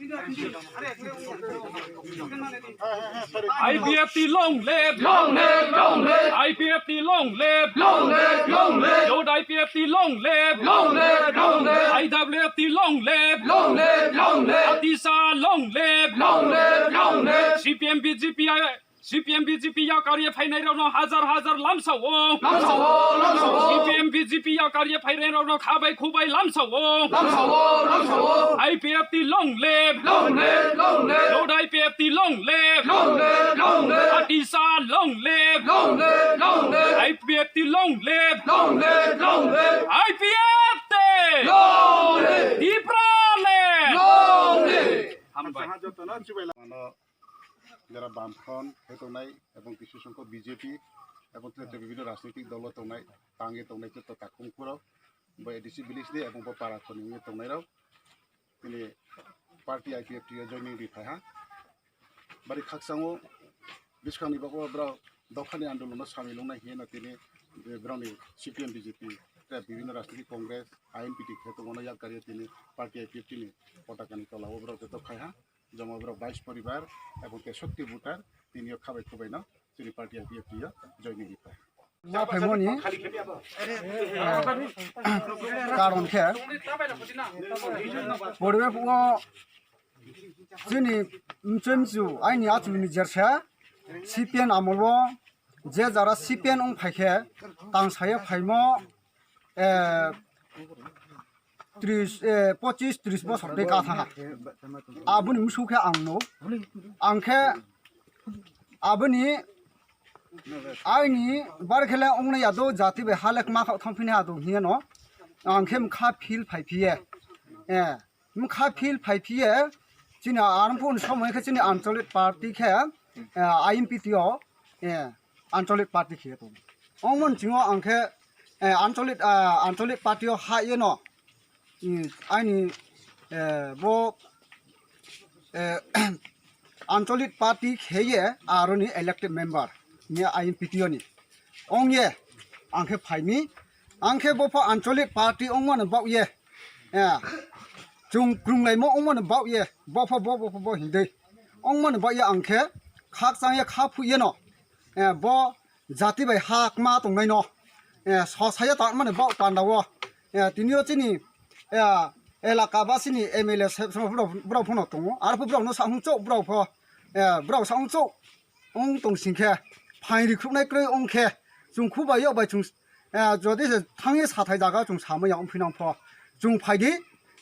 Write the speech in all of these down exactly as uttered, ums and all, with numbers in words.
I P F T long live! Long live, long live! I P F T long live! Long live, long live! Jodha I P F T long live! Long live, long live! I W F T long live! Long live, long live! Atisa long live! Long live, long live! C P M, B J P, I- C P M, B J P yakar ye phainai rao no hazar hazar lamsao. Lamsao, lamsao. C P M, B J P yakar ye phainai rao no khabai khubai lamsao. Lamsao, lamsao. I P F T long live! Long live, long live! Jodha I P F T long live! Long live, long live! Atisa long live! Long live, long live! I P F T long live! Long live, long live! I P F T! Long live! Tipraland! Long live! Hambai. Mano jara Bamfront khe tongnai ebong kisu songkho B J P ebong tre tre bibhinno rajnitik dolo tongnai, tang ye tongnai joto takhum khurao, bo A D C village ni ebong bo para khoni ye tongnai rao, tini party I P F T yo joining ri phai ha. Bari khakchang o, buskang ni baoh wo brao dopha ni andolon no samilung nai hing ye no tini, eh, brao ni C P M, B J P, tre bibhinno rajnitik Congress, I N P T khe tongmo no yakar ye tini party I P F T ni potaka ni tola wo brao joto phai ha. Joma brao bais poribar ebong te shokti voter tini yo khabai khubai no chini party I P F T yo joining ri phai. Ma phaimo ni, eh, karon khe, poribe phuh wo chini mchoi mchu aini achuli ni jersa C P M amol wo je jara C P M ong phai khe tangsa ye phaimo, eh, tris, eh, pochis tris bosor tei ka thanng ha. Abo ni msu khe ang no. Ang khe abo ni aini bar khe le ongnai ya do jati bai ha le kma khaoh thanngphi nai ado hing ye no. Ang khe mkha field phaiphi ye. Eh, mkha field phaiphi ye. Chini arphuh ni somoi khe chini ancholic party khe, eh, I N P T yo, eh, ancholic party khe ye tong. Ongmo ni sing yo ang khe, eh, ancholic, ah, ancholic party yo ha ye no, mm, aini, eh, bo, eh, ancholic party khe ye aro ni elected member ni I N P T yo ni. Ong ye, ang khe phai mi, ang khe bo pho ancholic party ongmo ni baoh ye, eh, chung krunglaimo ongmo ni baoh ye, bo pho bo, bo pho bo hing dei. Ongmo ni baoh ye ang khe khakchang ye kha phuh ye no, eh, bo jati bai ha kma tongnai no, eh, sosa ye tangmo ni baoh panda wo, eh, tini yo chini, eh, elaka basi ni M L A saheb brao, brao pho no tong ou. Arphuh brao no sa hung chouh brao pho, eh, brao sa hung chouh ong tong sing khe, phaing ri khruhnai kroi ong khe, chung khubai yag bai chung, eh, jodi se thanng ye sathai zaga chung samai ya ongphi nang pho, chung phai di,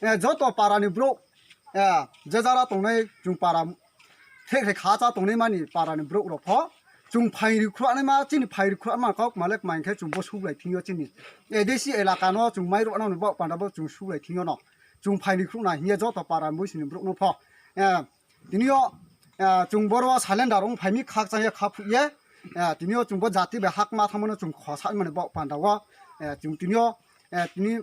eh, joto para ni brouh, eh, je jara tongnai chung para, khe khe kha chá tongnai mani para ni brouh rao pho, chung phaing ri khruhnaima, chini phaing ri khruhnaima kau kma le kma hing khe chung bo suglai thing yo chini A D C elaka no chung mairuh nang ni baoh panda bo chung suglai thing yo no, chung phaing ri khruhna hing ye joto para ni boisi ni brouh no pho, eh, tini yo, eh, chung boro wo surrender ong phai mi khakchang ye kha phuh ye, eh, tini yo chung bo jati bai ha kma thanngmo no chung khosa mani baoh panda wo, eh, chung tini yo, eh, tini,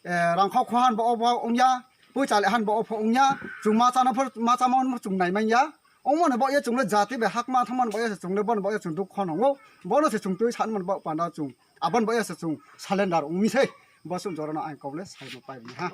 eh, rangkhao khoha ni baoh wo pho ong ya, poicha le ha ni baoh wo pho ong ya, chung ma chá no pho, ma chámo no pho chung naimai ya. Ongmo ni baoh ye chung le jati bai ha kma thanngmo ni baoh ye se chung le bo ni baoh ye chung dukho nang ou, bo no se chung tui sa mani baoh panda chung, abo ni baoh ye se chung surrender ong mi sei, bo sung jora no ang kau le sai no pai mi ha.